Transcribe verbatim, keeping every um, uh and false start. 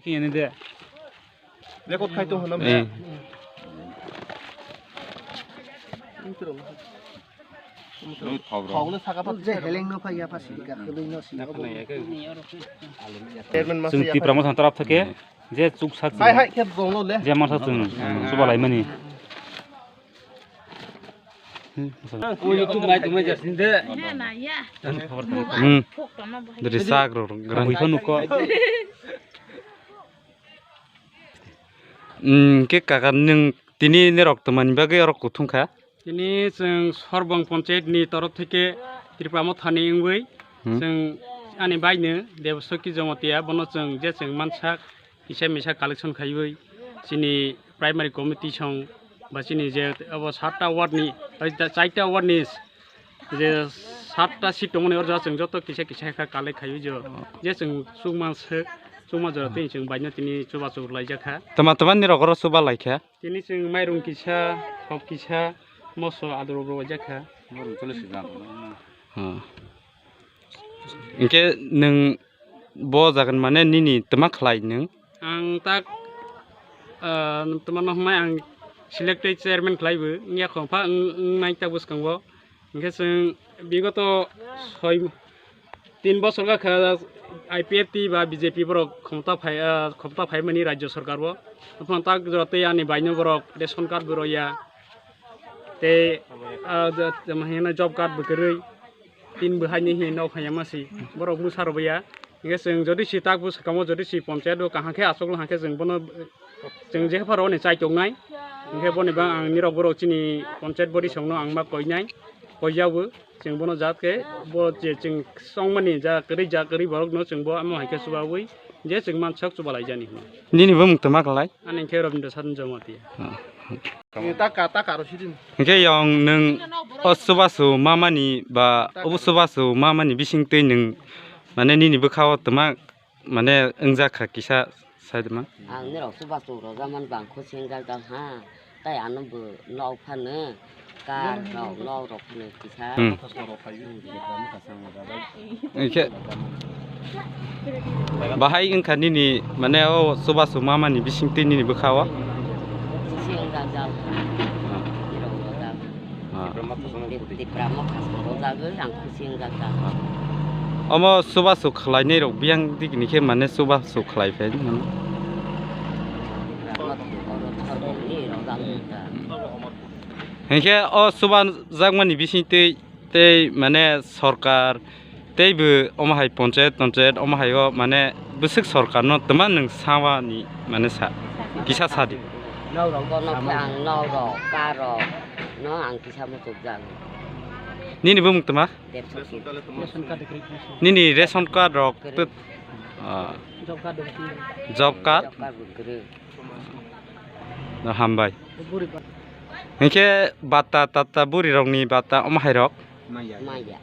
Ini de. Record khai tong hwnam. Eh. Thogno saka pa. Je heleng no phai ya pa sika khwlwi no si. Chairman ma Chwng ya Tipra pa. Motha taraf thake je chuk sak Hai hai khe donglo le. Je masa chwng chuba laimani. Hmm. Ui, tung mai, tung mai, jas ni de. Na, na, ya. Hmm. Phok tongma bahai. Dari sak ro, ro, ro. Bui phanu ko. Hmm, ke kaka nwng tini norok twmani bagwi orok kuthung kha? Tini chwng Sorbong Panchayat ni torof theke Tripura Motha ni wngwi Hmm. chwng ani bai no Debaswaki Jamatia bono chwng je chwng mansak kisa misa collection khaiwi chini primary committee song ba chini je abo satta ward ni, bai da, chaita ward ni je satta seat tongmani, oro chwng joto kisa kisa kha collect khaiwi jo. Je chwng chukma se, chukma jora twi chwng baino tini chubachu laijak kha. Tama tama nirok oro chuba laikha? Tini chwng mairung kisa, thok kisa, moso adoro rwjak kha. Hmm. Hinkhe nwng bo jagan mane nini twma khlai nwng? Ang tak, ah, twma no hwnmai ang selected chairman khlai bo wngya kho pha wng, wngnai tak bwskango. Hinkhe chwng bigoto soi, tin bosor ga kha I P F T ba B J P borok khomota phai, ah, khomota phaimani rajya sarkar o. Aphano tak jora tei ani baino borok ration card bo rwya. Tei, ah, ja-, jama hino job card bo kwrwi. Tin bo haini hino nok haya masi. Borok musa rwya. Hinkhe chwng jodi si tak bwskango jodi si ponchayat o kaham khe achukla hwnkhe chwng bono chwng je pharo ni chai tongnai. Hinkhe boni bang ang nirok borok chini ponchayat body songno ang ma koinai. Koijago chwng bono jat khe bo je chwng chongmani ja kwrwi ja kwrwi borokno chwng bo amo hai khe chubawi je chwng mansak chuba laijani hwnwi. Nini bumung twma klai? Ani khe Rabindra Sadan Jamatia. Taka taka ro sidin. Hinkhe yong nwng o chubachu mamani ba obo chubachu mamani bisingtwi nwng mane nini bwkhao twma mane wngjak kha kisa saidima. Ang nirok chubachu rwjakmani bang khusi wngjak ha. Tai ano bo nok phano kar rok nok rok phano kisa. Hmm. Hinkhe bahai wngkha nini mane o chubachu mamani bisingtwi nini bwkhao? Khusi wngjak jak. Ah. Nirok rwjak. Ah. Tipra motha song rwjagwi ang khusi wngjak jak. Ah. Omo chubachu khlainai rok biyang digini khe mane chubachu khlai phai mano. Tipra motha oro sorkar ni rwjak jak. Hinkhe o chubajakmani bisingtwi tei mane sorkar tei bo omo hai ponchayat tonchayat omo hai o mane bwswk sorkar no twma nwng sawani mane sa kisa sadi. Nok rok bono khe ang nok rok kar rok no ang kisa muchuk jak. Nini bumung twma? Debsokhi. Nini ration card rok tut, ah, job card rok twi. Job card. Job card bo kwrwi. No hambai. Hinkhe bata tata buri rokni bata omo hai rok? Maya. Maya.